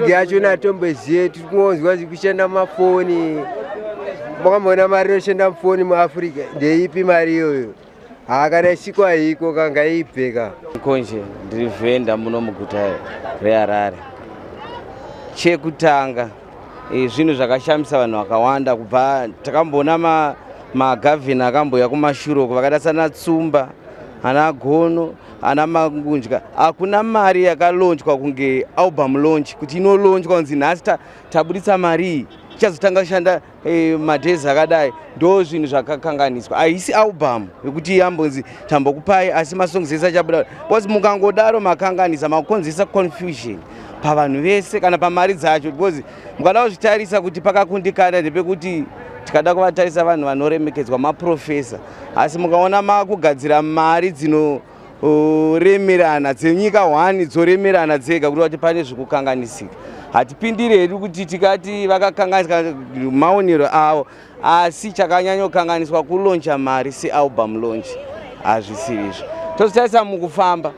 Mazigi acho natombozive, tiri kungonzwa zvikushanda mafoni. Makamboona mari inoshanda mufoni muAfrica? Ndeipi mari iyoyo? Haa, kana isikwa haiko, kanga ibve ka. Konje ndiri vendor muno muguta reHarare. Chekutanga, zvinhu zvakashamisa vanhu vakawanda kubva takamboona magavhina akamboya kumashure uko, vakaita sana Tsumba, ana Gono, ana Mangudya. Hakuna mari yakalaunchwa kunge album launch, kuti inolaunchwa kunzi nhasi tabuditsa mari iyi, ichazotanga kushanda madays akadai. Ndo zvinhu zvakakanganiswa. Haisi album yekuti yambonzi tambokupai, asi masongs ese achabuda, because mukangodaro makanganisa, makonzesa confusion pavanhu vese kana pamari dzacho, because mukada kuzvitarisa kuti pakakundikana ndepekuti tikada kuvatarisa vanhu vanoremekedzwa, maprofesa, asi mukaona makugadzira mari dzinoremerana dzenyika 1, dzoremerana dzega, kuti kuti pane zvikukanganisika. Hatipindiri hedu kuti tikati vakakanganisika, maonero avo, asi chakanyanyokanganiswa kulauncha mari sealbum launch, hazvisirizvo. Tozotarisa mukufamba,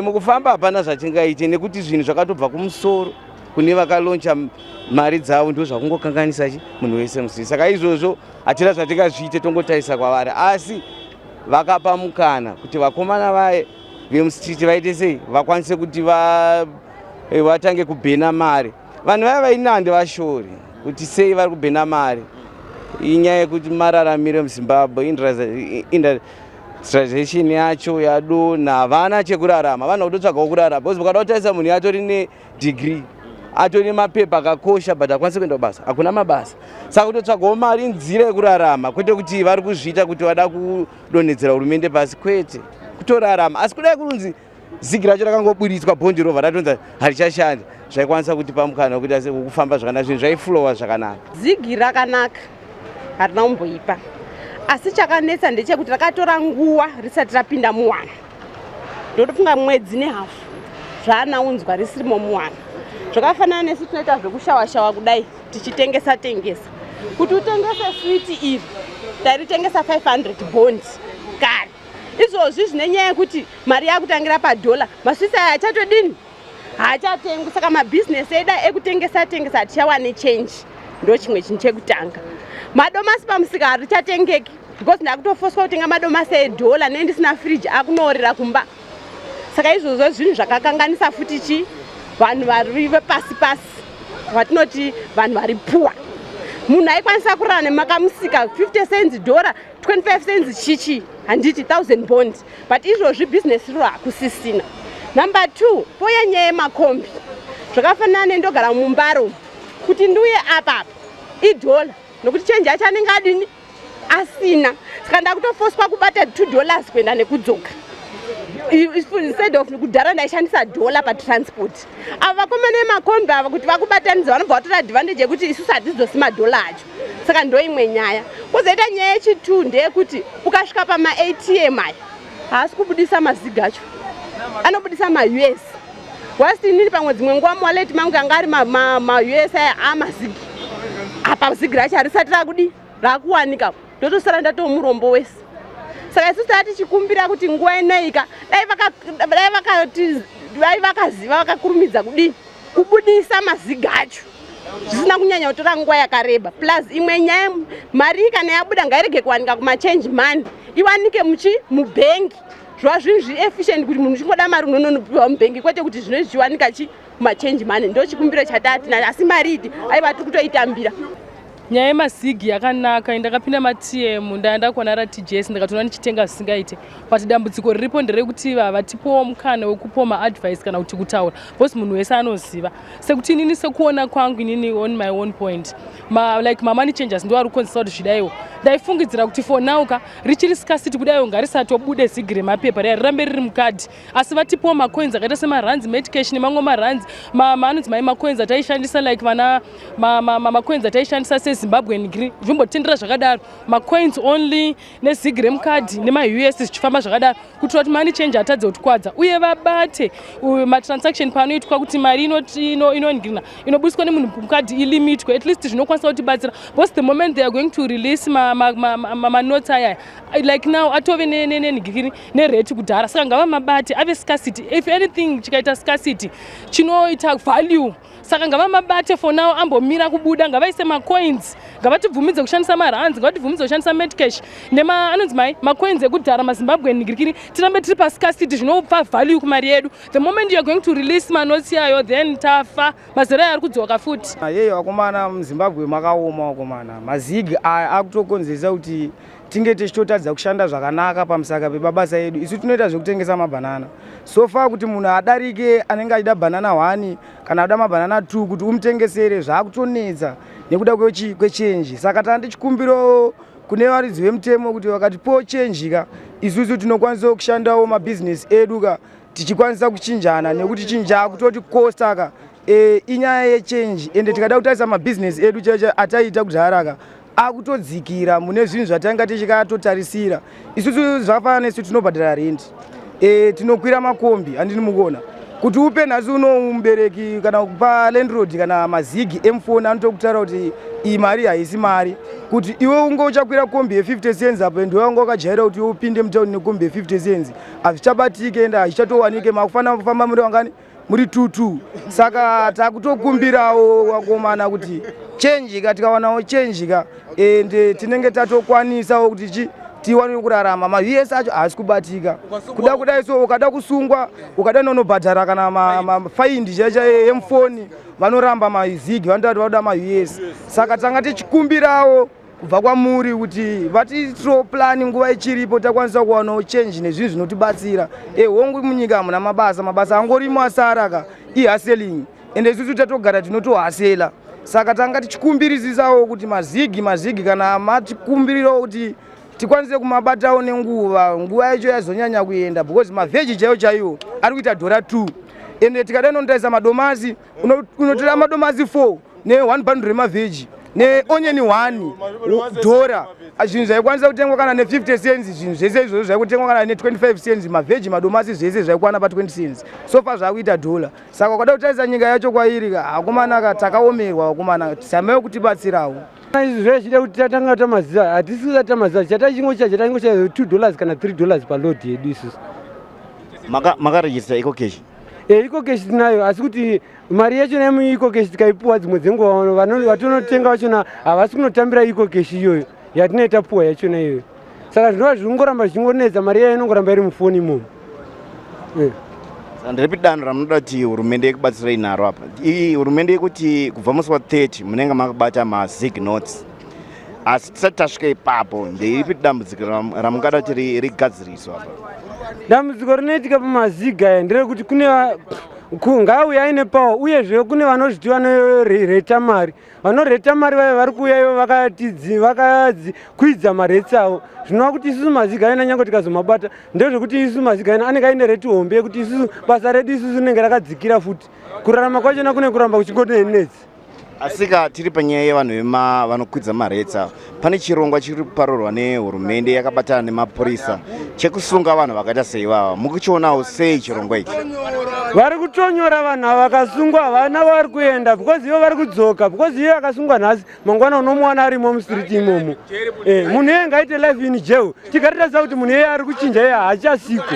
mukufamba hapana zvatingaite nekuti zvinhu zvakatobva kumusoro kune vakalauncha mari dzavo, ndo zvakungokanganisa chi munhu wese musii. Saka izvozvo hatina zvatingazviite, tongotarisa kwavari, asi vakapa mukana kuti vakomana vaye vemustreet vaite sei, vakwanise kuti vatange kubhena mari. Vanhu vaya vainande vashori kuti sei vari kubhena mari. Inyaya yekuti mararamiro emuZimbabwe, industrialization yacho yadonha, havana chekurarama, vanhu vakutotsvagawo kurarama, because ukada kutarisa munhu yatori nedegree, atori nemapepa akakosha, but akwanisi kuenda kubasa, hakuna mabasa. Saka kutotsvagawo mari inzira yekurarama, kwete kuti vari kuzviita kuti vada kudonhedzera hurumende pasi, kwete, kutorarama. Asi kudai kurunzi zigi racho rakangoburitswa, bhondi rovha ratonzi harichashandi, zvaikwanisa kuti pamukana wekuita kufamba zvakanaka, zvinhu zvaiflowa zvakanaka. Zigi rakanaka, harina kumboipa, asi chakanetsa ndechekuti rakatora nguva risati rapinda muwana. Ndotofunga mwedzi nehafu zvaanaunzwa risirimo muwana. Zvakafanana nesu tinoita zvekushawa shawa kudai, tichitengesa tengesa. Kuti utengese switi iri, tairitengesa 500 bond kare. Izvozvi zvine nyaya yekuti mari yakutangira padhola, maswiti aya achatodini? Haachatengwi. Saka mabhizinesi edu ekutengesa tengesa hatichawani change. Ndo chimwe chinhu chekutanga. Madomasi pamusika harichatengeki because ndakutofoswa kutenga madomasi edhola, nee ndisina firiji, akunoorera kumba. Saka izvozvo zvinhu zvakakanganisa futi chi vanhu vari vepasi pasi, vatinoti vanhu vari poor. Munhu aikwanisa kurara nemakamusika 50 cents dhora, 25 cents, chichi handiti 1000 bond, but izvozvi bhizinesi riro hakusisina. Number two, poya nyaya yemakombi. Zvakafanana nendogara muMbare, kuti ndiuye apapa idhola, nokuti chenji yacho anenge adini? Asina. Saka ndakutofoswa kubata $2 kuenda nekudzoka, instead of kudhara ndaishandisa dhola patransport. Ava vakomana vemakombi ava, kuti vakubatanidza, vanobva vatora advantage yekuti isusu hatidzosi madhola acho. Saka ndo imwe nyaya. Kwozoita nyaya yechitu ndeyekuti ukasvika pamaATM aya, haasi kubudisa mazigi acho, anobudisa maUS. Wasi inini pamwe dzimwe nguva muwallet mangu anga ari maUS aya amazigi, apa zigi racho harisati rakudi rakuwanika, ndotosara ndatomurombo wese. Saka isusu taa tichikumbira kuti nguva inoika dai vakaziva, vakakurumidza kudini kubudisa mazigi acho, zvisina kunyanya kutora nguva yakareba. Plus imwe nyaya, mari kana yabuda ngairege kuwanika kumachange money, iwanike muchi mubhengi. Zvova zvinhu zviri efficient kuti munhu uchingoda mari unononopiwa mubhengi, kwete kuti zvino zvichiwanika chi kumachange money. Ndo chikumbiro chatatina, asi mari idi aiva tiri kutoitambira. Nyaya yemazigi yakanaka. Ndakapinda maATM, ndaenda kuona RTGS, ndikatoona ndichitenga zvisingaite, but dambudziko riripo nderekuti vatipowo mukana wekupiwa maadvice kana kuti kutaura, because munhu wese anoziva sekuti inini, sekuona kwangu inini, on my own point, like mamoney changers ndo vari kukonzesa kuti zvidaiwo. Ndaifungidzira kuti for now ka richiri scarcity kudaiwo, ngarisatobude zigi remapepa riya, rirambe riri mukadhi, asi vatipowo macoins akaita semarands, metcash nemamwe marands, anonzi mai macoins ataishandisa, like vana macoins ataishandisa. neZimbabwean ngiri zvimbotendera zvakadaro, macoins only neZiG remukadhi nemaUS zvichifamba zvakadaro, kuitira kuti money change atadze kutikwadza. Uye vabate matransaction paanoitwa, kuti mari inongirina inobudiswa nemunhu mukadhi ilimitwe at least, zvinokwanisa kutibatsira, because the moment they are going to release manotes ayaya, like now atove nenhigiri nerate kudhara, saka ngava mabate ave scarcity. If anything chikaita scarcity, chinoita value, saka ngavamabate for now, ambomira kubuda. Ngavaise macoins, ngavatibvumidze kushandisa marands, ngavatibvumidze kushandisa metcash nema anonzi mai macoins ekudhara, maZimbabwean nigirikiri, tirambe tiri pascarcity, zvinopa value kumari yedu. The moment you are going to release manotsi ayo, then tafa, mazera ayo ari kudzoka futi. Yeyo vakomana, muZimbabwe makaoma vakomana. MaZiG aya akutokonzeresa kuti tinge tichitotadza kushanda zvakanaka pamusaka pemabasa edu. Isu tinoita zvekutengesa mabhanana. So far kuti munhu adarike anenge achida bhanana 1 kana ada mabhanana 2, kuti umutengesere zvaakutonetsa nekuda kwechange. Saka tanga tichikumbirawo kune varidzi vemutemo kuti vakatipowo change ka, isusu tinokwanisa kushandawo mabhizinesi edu ka, tichikwanisa kuchinjana, nekuti chinja akutoti kosta ka inyaya yechange. Ende tikada kutarisa mabhizinesi edu chaicho ataiita kudhara ka, akutodzikira mune zvinhu zvatanga tichikatotarisira isusu. Zvakafanana nesu tinobhadhara rendi, tinokwira makombi, handini mukuona kuti upe nhasi uno mubereki kana kupa landlord kana maZiG emufoni, anotokutaura kuti iyi mari haisi mari kuti iwe unge uchakwira kombi ye50 cents apo, ende wanga wakajaira kuti iwe upinde mutauni nekombi ye50 cents. Hazvichabatike ende hazvichatowanike, makufanira kufamba muri wangani, muri 22. Saka takutokumbirawo vakomana kuti change ka, tikawanawo change ka, ende tinenge tatokwanisawo kuti chi tiwane kurarama. MaUS acho haasi kubatika kuda kudai, so ukada kusungwa, ukada nonobhadhara kana mafaindi chaicha yemufoni, vanoramba maZiG, vanoita kuti vanoda maUS. Saka tanga tichikumbirawo kubva kwamuri kuti vatiitirawo plan nguva ichiripo, takwanisa kuwanawo change nezvinhu zvinotibatsira. Hongu, munyika hamuna mabasa, mabasa angorimo asara ka ihustling, ende isusu tatogara tinotohustler. Saka tanga tichikumbirisisawo kuti maZiG, maZiG kana matikumbirirawo kuti tikwanise kumabatawo nenguva, nguva yacho yazonyanya kuenda, because mavheji chaiwo chaiwo ari kuita dhora 2, ende tikada nonotarisa madomasi, unotora madomasi 4 ne1 bundle remavheji neonion 1 dhora. Zvinhu zvaikwanisa kutengwa kana ne50 cents, zvinhu zvese izvozvo zvaikutengwa kana ne25 cents, mavheji, madomasi, zvese zvaikwana pa20 cents. So far zvakuita dhola. Saka ukada kutarisa nyika yacho kwairi ka, akomanaka, takaomerwa vakomana, zamai kutibatsirawo. Izvi zvezvida kuti tatanga tamaziva, hatisi kusati tamaziva. Chatachingocha chatangocha $2 kana $3 paload yedu isusu. Makarejista EcoCash? EcoCash tinayo, asi kuti mari yachona muEcoCash tikaipuwa, dzimwe dzenguva vatinotenga vachona havasi kunotambira EcoCash iyoyo yatinenge tapuwa yachona iyoyo. Saka zvinova zvingoramba zvichingonetsa, mari yayo inongoramba iri mufoni imomo. Saka ndiripi danho ramunoda kuti hurumende yekubatsirai naro apa? Iyi hurumende yekuti kubva musi wa30 munenge makabata maZiG notes, asi tisati tasvika ipapo, ndeiripi dambudziko ramungada kuti rigadziriswe apa? Dambudziko rinoitika pamaZiG aya nderekuti kune ngauya aine power, uyezve kune vanozviti vanoreta mari. Vanoreta mari vaya vari kuuya ivo vakakwidza marates avo, zvinova kuti isusu maZiG aina nyange tikazomabata, ndezvekuti isusu maZiG aina anenge aine rate hombe yekuti isusu basa redu isusu rinenge rakadzikira futi, kurarama kwachona kune kuramba kuchingonetsi. Asika tiri panyaya yevanhu vanokwidza marates ava, pane chirongwa chiri kuparurwa nehurumende yakabatana nemapurisa chekusunga vanhu vakaita seivava. Mukuchionawo sei chirongwa ichi? Vari kutonyora vanhu ava, vakasungwa havana vari kuenda, because ivo vari kudzoka, because iye akasungwa nhasi, mangwana unomuwana arimo mustreet imomo. Munhu iyeye ngaite life in jail, tigare taziva kuti munhu iyeye ari kuchinja, iye haachasiko.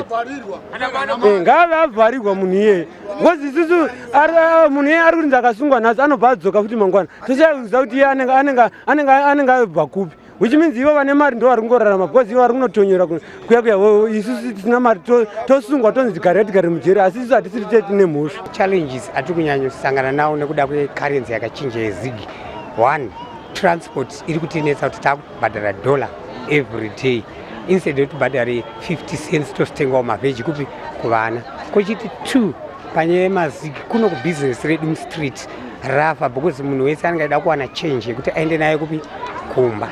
Ngaave avharirwa munhu iyeye, because isusu munhu iyeye ari kurinzi akasungwa nhasi, anobva adzoka futi mangwana, toshakuziva kuti iye anenge abva kupi, which means ivo vane mari ndo vari kungorarama, because ivo vari kunotonyora kuya kuya. Isusu tisina mari tosungwa, tonzi tigare tigare mujeri, asi isusu hatisiri te tine mhosva. Challenges atiri kunyanyosangana nawo nekuda kwecurrency yakachinja yeZiG, one, transport iri kutinetsa kuti taakubhadhara dollar every day instead yekutibhadhare 50 cents tositengawo mavheji kupi kuvana. Kochiti two, panyaya yemaZiG, kuno kubhizinesi redu mustreet rafa, because munhu wese anenge aida kuwana change yekuti aende naye kupi, kumba.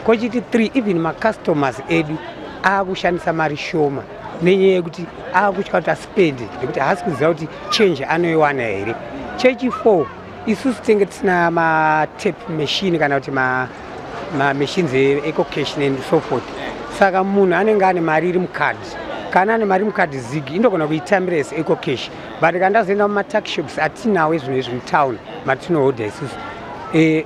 Kochiti three, even macustomers edu aakushandisa mari shoma nenyaya yekuti aakutya kuti aspende, nekuti haasi kuziva kuti change anoiwana here. Chechi four, Isusu tinenge tisina matap machine kana kuti mamachines eecocash and so forth. Saka munhu anenge ane mari iri mukadhi, kana ane mari mukadhi ZiG indogona kuitambira as ecocash, but kana ndazoenda mumatuckshops atinawo ezvinhu izvi mutown matinohodha isusu,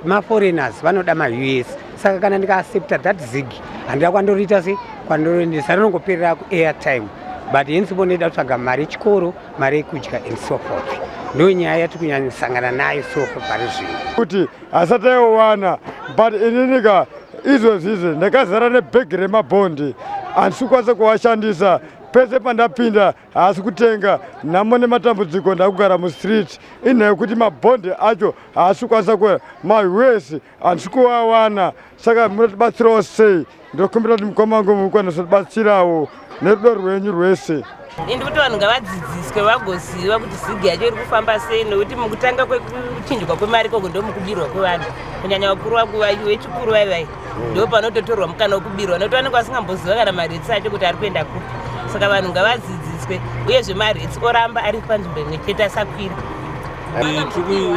maforeigners vanoda maUS. Saka kana ndikaaccepta that ZiG, handida kwandoriita se kwandoroendesa, rinongoperera kuairtime. But hence bondoida kutsvaga mari yechikoro, mari yekudya and so forth. Ndo nyaya yatiri kunyanyosangana nayo so pari zvino. Kuti asati aiwana, but ininika izvozvizvi ndakazara nebhegi remabhondi, handisi kukwanisa kuashandisa. Pese pandapinda haasi kutenga. Nhamo nematambudziko, ndakugara mustreet inhau yekuti mabhondi acho haasi kukwanisa ku maUS handisi kuvawana. Saka munotibatsirawo sei? Ndokumbira kuti mukoma wangu mukwanisa kutibatsirawo nerudo rwenyu rwese. Indi kuti vanhu ngavadzidziswe vagoziva kuti ZiG yacho iri kufamba sei, nokuti mukutanga kwekuchinjwa kwemari ikoko ndo mukubirwa kwevanhu, kunyanya vakuru vechikuru vai ndo panototorwa mukana wekubirwa, nokuti vanenge vasingamboziva kana marates acho kuti ari kuenda kupi. Saka vanhu ngavadzidziswe, uyezve marates oramba ari panzvimbo imwe chete, asakwira.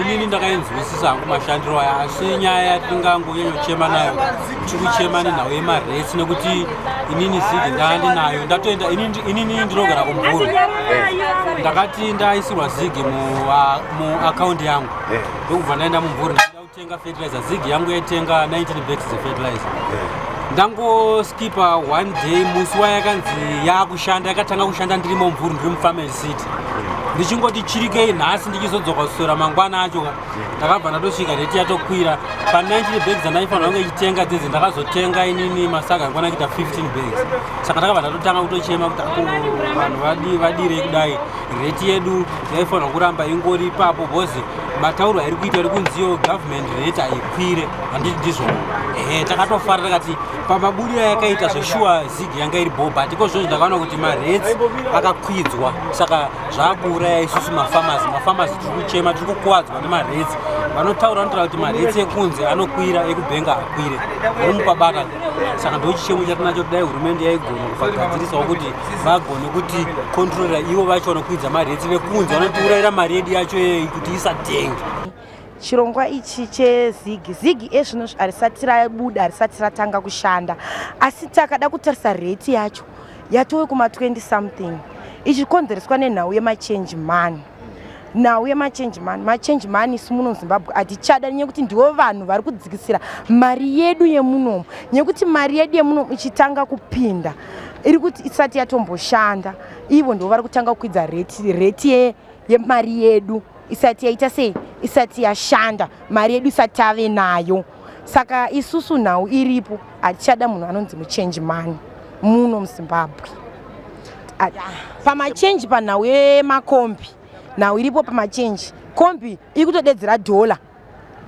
Inini ndakainzwisisa hangu mashandiro aya, asi nyaya yatingangonyanyochema nayo, tiri kuchema nenhau yemarates, nekuti inini ZiG ndaandinayo, ndatoenda. Inini ndinogara kuMvurwi. Ndakati ndaisirwa ZiG muakaundi yangu, ndokubva ndaenda muMvurwi ndida kutenga fertilizer. ZiG yangu yaitenga 19 bags dzefertilizer. Ndangoskipa one day, musi wayakanzi yakushanda, yakatanga kushanda ndirimo Mvurwi, ndiri muFarm City, ndichingoti chirikei nhasi, ndichizodzoka kuswera mangwana acho ka, ndakabva ndatosvika rate yatokwira. Pa19 bags dzandaifanira kunge ichitenga dzedze, ndakazotenga inini masaga aikwana kuita 15 bags. Saka ndakabva ndatotanga kutochema kuti ako vanhu vadirei kudai? Rate yedu yaifanira kuramba ingori ipapo, because matauro airi kuita iri kunziyo government rate haikwire, handiti ndizvo? Ehe, takatofara takati pamaburiro yakaita zveshuwa ZiG yanga iri bho, but iko zvozvo ndakaona kuti marates akakwidzwa, saka zvaakuuraya isusu mafarmers. Mafarmers tiri kuchema, tiri kukuwadzwa nemarates. Vanotaura, vanotaura kuti marates ekunze anokwira, ekubhenga akwire anomupabata. Saka ndo chichemo chatinacho. Kudai hurumende yaigona kupagadzirisawo kuti vagone kuti kontrolera ivo vacho vanokwidza marates vekunze, vanotiurayira mari yedu yacho kuti isatenge. Chirongwa ichi cheZiG, ZiG ezvino harisati rabuda, harisati ratanga kushanda, asi takada kutarisa rate yacho yatove kuma20 something, ichikonzereswa nenhau yemachange money. Nhau yemachange money, machange money isu muno muZimbabwe hatichada, nekuti ndivo vanhu vari kudzikisira mari yedu yemunomu, nekuti mari yedu yemunomu ichitanga kupinda iri kuti isati yatomboshanda, ivo ndo vari kutanga kukwidza rate yemari yedu isati yaita sei, isati yashanda, mari yedu isati tave nayo. Saka isusu nhau iripo, hatichada munhu anonzi muchange money muno muZimbabwe. Pamachange, panhau yemakombi, nhau iripo pamachange, kombi iri kutodedzera dhola,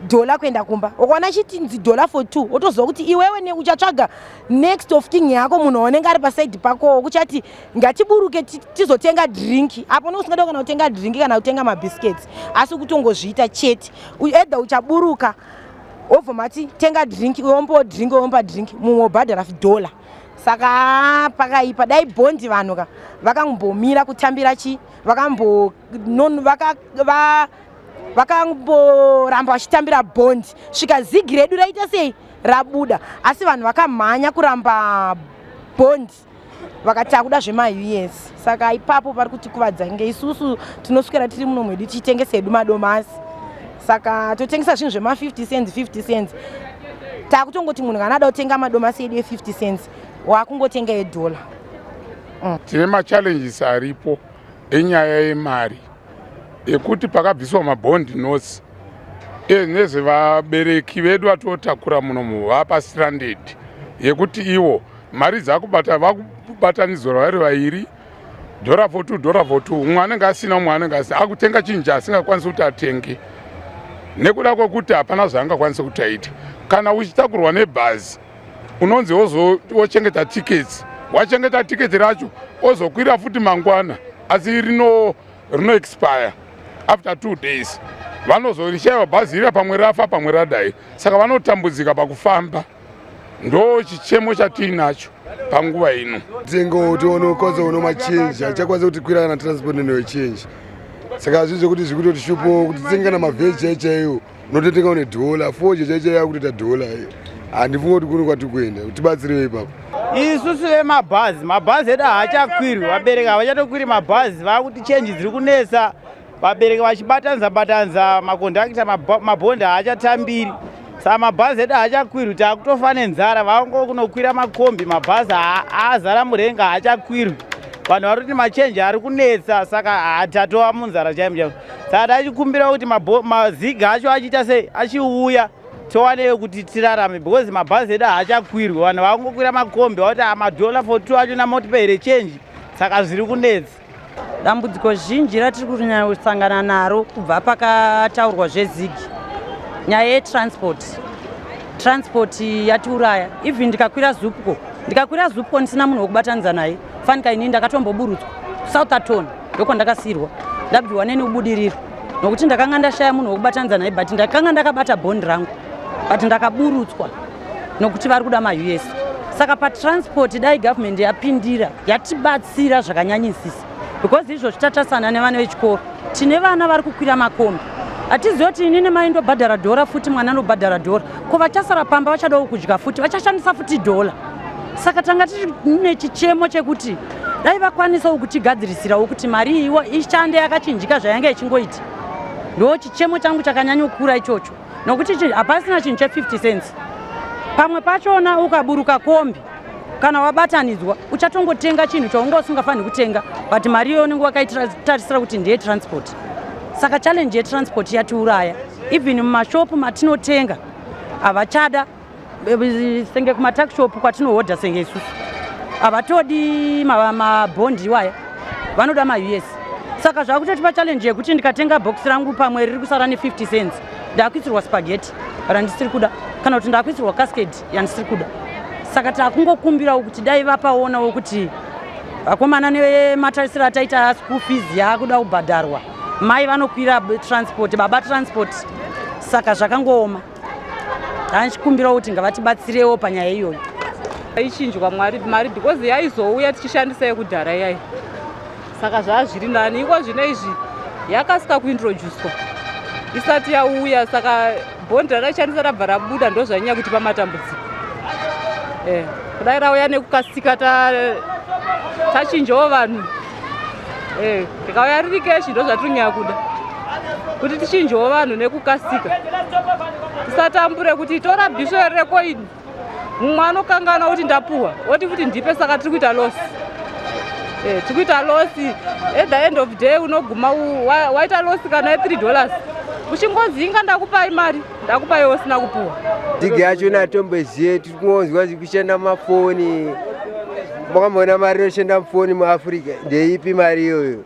dhola kuenda kumba. Ukaona chitinzi dollar for two, wotoziva kuti iwewe uchatsvaga next of kin yako, munhu waunenge ari pasaidi pako, kuchati ngatiburuke tizotenga drink apo nousingada kana kutenga drink kana kutenga mabiscuits, asi kutongozviita chete. Either uchaburuka wobva mati tenga drink, wombo drink, womba drink, mumwe wobhadhara dhola. Saka pakaipa. Dai bhondi vanhu ka vakambomira kutambira chi vakambo vakamboramba vachitambira bhondi svika ZiG redu raita sei, rabuda. Asi vanhu vakamhanya kuramba bhondi, vakati akuda zvemaUS. Saka ipapo pari kutikuvadza nge isusu tinoswera tiri muno mwedu tichitengesa hedu madomasi. Saka totengesa zvinhu zvema50 cents, 50 cents. Takutongoti munhu kana ada kutenga madomasi edu e50 cents, wakungotenga edhola. Tine machallenges aripo enyaya yemari, ekuti pakabviswa mabond notes, nezvevabereki vedu vatotakura munomu vapa stranded, yekuti ivo mari dzakubata vakubatanidzwa vari vairi, dollar for two, dollar for two. Umwe anenge asina, umwe anenge asina, akutenga chinhu chaasingakwanisi kuti atenge nekuda kwekuti hapana zvaangakwanisi kuti aite. Kana uchitakurwa nebhazi, unonzi wochengeta tickets, wachengeta tiketi racho, ozokwira futi mangwana, asi rino rinoexpire after 2 days. Vanozorishayiwa bhazi ira, pamwe rafa, pamwe radai. Saka vanotambudzika pakufamba. Ndo chichemo chatiinacho panguva ino. Tengo tione kwanza uno machange achakwanisa kutikwira kana transport neno yechange. Saka zvinhu zvekuti zviri kutoti shupo kuti titenge kana mavheji chaiyo chaiyo unototenga une dhola foje chaiyo chaiyo yakutoita dhola. Handifungi kuti kune kwatiri kuenda, tibatsirewo ipapo. Isusu vemabhazi, mabhazi edu haachakwirwi, vabereki havachatokwiri mabhazi, vakuti chenji dziri kunetsa, vabereki vachibatanidza batanidza makondakita, mabhondi haachatambiri, saka mabhazi edu haachakwirwi, taakutofa nenzara. Vangokunokwira makombi, mabhazi azara murenga, haachakwirwi. Vanhu vari kuti machenji ari kunetsa, saka hatatova munzara chaimo chaimo. Saka tachikumbira kuti maziga acho achiita sei, achiuya towaneyo kuti tirarame, because mabhazi edu haachakwirwi, vanhu vangokwira makombi, vakuti madhola for two acho namotipe here chenji, saka zviri kunetsa. Dambudziko zhinji ratiri kunyanya kusangana naro kubva pakataurwa zvezigi, nyaya yetransport. Transport yatiuraya. Even ndikakwira Zupco, ndikakwira Zupco ndisina munhu wekubatanidza naye, fanika inini ndakatomboburutswa Southerton, ndokwandakasirwa, ndabviwa neni ubudiriro nokuti ndakanga ndashaya munhu wekubatanidza naye, but ndakanga ndakabata bhondi rangu, but ndakaburutswa nokuti vari kuda maUS. Saka patransport dai government yapindira, yatibatsira zvakanyanyisisa, because izvozvi tatarisana nevana vechikoro, tine vana vari kukwira makombi, hatizivi kuti inini mai ndobhadhara dhora futi, mwana anobhadhara dhora, ko vachasara pamba vachadawo kudya futi, vachashandisa futi dhola. Saka tanga tine chichemo chekuti dai vakwanisawo kutigadzirisirawo kuti mari iwo ishande yakachinjika zvayanga ichingoita. Ndo chichemo changu chakanyanyokura ichocho, nokuti hapasina chinhu che50 cents. Pamwe pachona ukaburuka kombi kana wabatanidzwa, uchatongotenga chinhu chaunga usingafaniri kutenga, but mari iyoyo unenge wakaitarisira kuti ndeye transport. Saka challenge yetransport yatiuraya. Even mumashopu matinotenga havachada, senge kumatakshop kwatinohodha, senge isusu havatodi mabhondi iwaya, vanoda maUS. Saka zvakutotipa challenge yekuti ndikatenga bhokisi rangu pamwe riri kusara ne50 cents, ndakuisirwa spaghetti randisiri kuda, kana kuti ndakuisirwa cascade yandisiri kuda. Saka takungokumbirawo kuti dai vapaonawo kuti vakomana, nematarisiro ataita school fees yaakuda kubhadharwa, mai vanokwira transport, baba transport, saka zvakangooma. Tanchikumbirawo kuti ngavatibatsirewo panyaya iyoyo. Ichinjwa mwari mari, because yaizouya tichishandisa yekudhara iyai, saka zvaa zviri nani. Iko zvino izvi yakasika kuintroducwa isati yauya, saka bhondi rataishandisa rabva rabuda, ndo zvanyanya kutipa matambudziko. Kudai rauya nekukasika, tachinjawo vanhu, rikauya riri cash, ndo zvatiri kunyanya kuda, kuti tichinjewo vanhu nekukasika, tisatambure kuti tora bhisvo rekoini, mumwe anokanganwa kuti ndapuhwa, oti futi ndipe, saka tiri kuita loss. Tiri kuita loss. At the end of day unoguma waita loss kana ye$3, uchingonzi inga ndakupai mari, ndakupai usina kupuhwa. Zigi yacho natomboziye, tiri kungonzwa kushanda mafoni. Makamboona mari inoshanda mufoni muAfrica? Ndeipi mari iyoyo?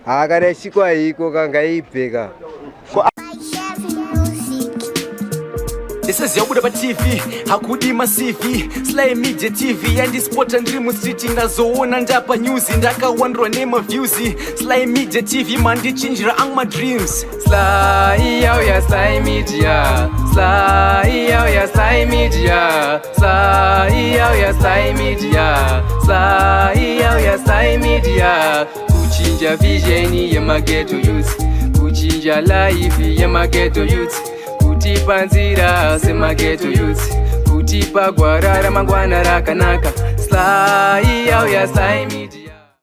Haa, kana isikwa iko kangaibve ka. Ndisaziva kubuda paTV hakudi maCV. Sly Media TV yandispota ndiri mustreet, ndazoona ndapa news, ndakawandirwa nemaviews. Sly Media TV mandichinjira angu madreams. Sly yauya, Sly Media. Sly yauya, Sly Media. Sly yauya, Sly Media. Sly yauya, Sly Media. Kuchinja vision yemaghetto youth, kuchinja life yemaghetto youth, kutipa nzira semaghetto youth, kutipa gwara ramangwana rakanaka. Sly yauya, Sly Media.